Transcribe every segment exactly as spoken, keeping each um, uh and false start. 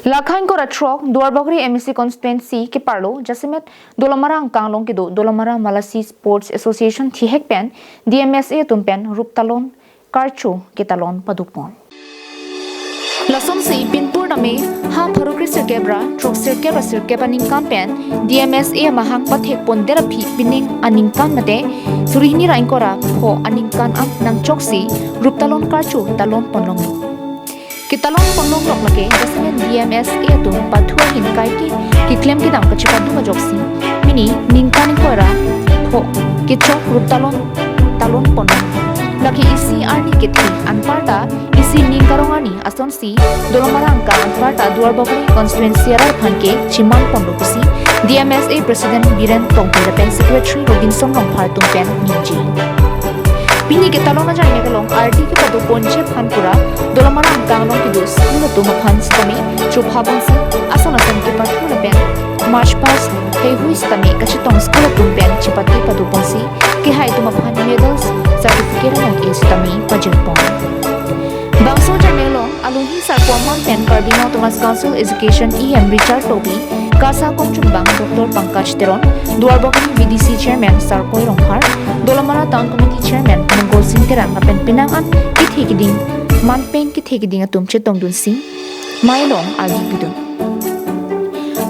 Lakha ingkoi ra throk Duarbagori M A C constituency keparlo jasemet Dolamara angkang along kedo Dolamara Malasi Sports Association thihek pen D M S A atum pen ruptalon karcho ketalon padopon. Lasonsi pinpur tame ha pharo kre sirkep ra throk sirkep ra sirkep aningkan pen D M S A amahang pathek pondet aphi pining aningkan mate suri hini ra ingkoi ra pho aningkan an nangchoksi ruptalon karcho talon ponlonglo. Ketalon ponlonglok lake jasemet D M S A atum pathu ahin kaike keklem kedam kachepadu ajoksi pini ningkan ingkoi ra pho kechok ruptalon talon ponlong. Lake isi arni kethe anparta isi ning karong arni asonsi Dolamara angkang anparta Duarbagori constituency arat aphan ke chiman ponlo pusi D M S A President Biren Tongte lapen Secretary Robinson Rongphar atum pen ningje. Pini ketalon ajarmek along ardi kepadoponji aphan pura Dolamara angkang along kedo school atum aphan sitame chopha ponsi ason ason kepathu lapen march past heihui sitame kachetong school atum pen chepate padoponsi kehai atum aphan medals, certificate along e sitame pajirpon. Bangso ajarmek along alunhi sarpo aman pen Karbi Anglong Autonomous Council Education E M Richard Tokbi, KASA kongchungbang Doctor Pankaj Teron, Duarbagori V D C Chairman Sarkoi Rongphar, Dolamara Town Committee Chairman Mongol Sing Terang lapen penang an kethe keding, manpeng kethe keding atum chetongdunsi mei along ardi pidun.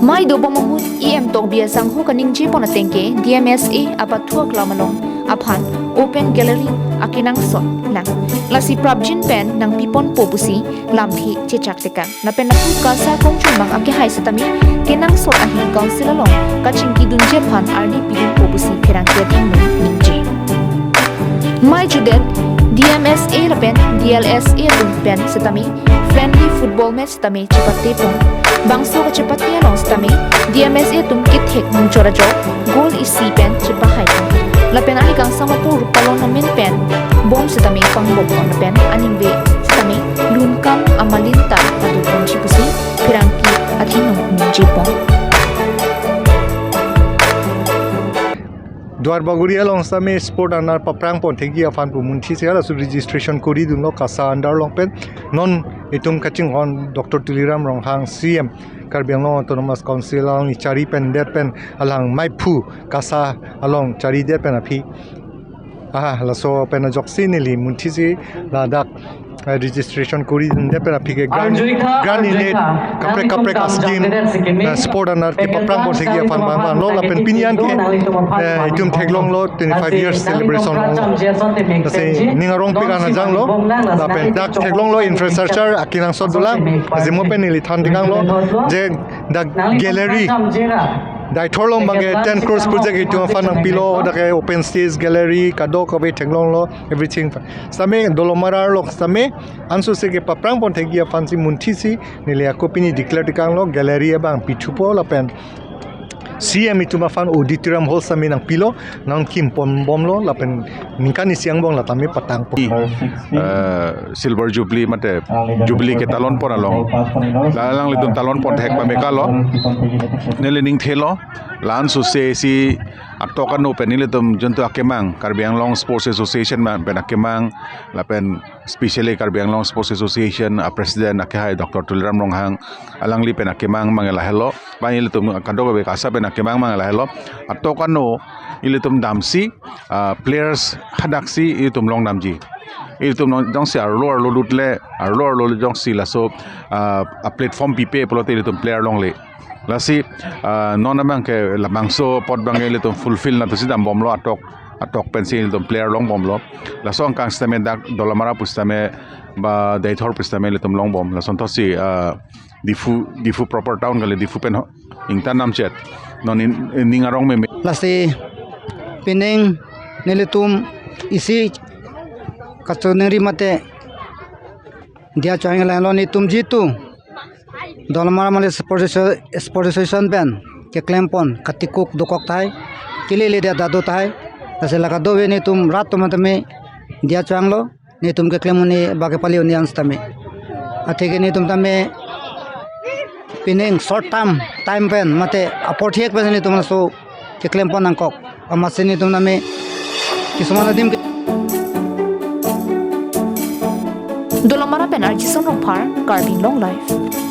Mei dobom ahut E M Tokbi asangho kaningjepon ateng ke D M S A apathu aklam along aphan open gallery akenangsot nang, lasi prapjin pen nangpiponpo pusi lamthe chechak tekang. Lapen lapu KASA kongchungbang akehai sitame kenangsot ahin council along kachingkidunji aphan ardi pidunpo pusi pherangke athengno ningje. Mei chudet D M S A lapen D L S A atum pen sitame friendly football match sitame chepatepon. Bangso kachepate along sitame D M S A atum kethek mung chora jok goal isi pen chepahaipon. Lapen ani kangsam apo ruptalon amen pen bom sitame pangbomkon lapen aningve sitame lunkam amalin ta padoponji pusi pherangke athengno ningjepon. Duarbagori along sitame sport anar paprang ponthekji aphan pu munthi si halaso registration koridunlo KASA under along pen. Non itum kachinghon Doctor Tuliram Ronghang C M Karbi Anglong Autonomous Council along ichari pen det pen alang meiphu KASA along chari det pen aphi. Aha, laso pen ajoksi neli munthi si ladak, eh, registration koridunde pen aphi ke grant, grant init kaprek kaprek ascheme, eh, sport anar kepaprang ponthekji aphan bang bang lo lapen pini an ke, eh, itum theklonglo twenty-five years celebration longlo. Lasi ning arongpik an ajanglo lapen dak theklonglo infrastructure akenangsot dolang. Lasi mo pen neli than tekanglo je dak gallery Deithor along abang ke ten crores project itum aphan nangpilo, dak ke open stage, gallery, kadokave theklonglo, everything. Sitame Dolamara along sitame ansose kepaprang ponthekji aphansi munthi si neli ako pini declare tekanglo, gallery abang pithupo lapen C M itum aphan auditorium hall sitame nangpilo, nangkim ponbomlo lapen ningkan isi angbong la tame patangpo. Eh, Silver Jubilee mate Jubilee ketalon pon along, la alanglitum talon ponthek pame kalo, neli ning thelo, la ansose si atok ano pen nelitum junto akemang, Karbi Anglong Sports Association ma pen akemang, lapen specially Karbi Anglong Sports Association a President akehai Doctor Tuliram Ronghang, alangli pen akemang mang lahelo, ba nelitum kadokave KASA pen akemang mang lahelo, atok ano ilitum damsi, ah, players hadaksi ilitum longdamji. Ilitum long jongsi arlo arlo lutle, arlo arlo jongsi laso, ah, a platform pipe pulote ilitum player longle. Lasi, ah, non abang ke labangso apot abang ilitum fulfill na tusi dambomlo atok, atok pensi ilitum player longbomlo. Laso angkang sitame dak Dolamara pusitame ba Deithor pusitame ilitum longbom. Lasonthotsi, ah, Diphu, Diphu proper town kali, Diphu pen ho, ingtannamchet. Non in, in ning arong meme. Lasi pining nelitum isi kachiningri mate diya chohang lailo, netum jitu Dolamara Malasi Sports Asso-, Sports Association pen keklem pon katikuk dokok tahai, kelele dia dado tahai. Lasi la kadokave netum rat atum tame diya chohanglo. Netum keklem un-e ba kepale un-e an sitame. Atheke netum tame pining short term time pen mate apor thek pen netum laso keklem pon nangkok. Amatsi netum tame kisuman adim ke- Dolamara pen Arjison Rongphar, Karbi Anglong Live.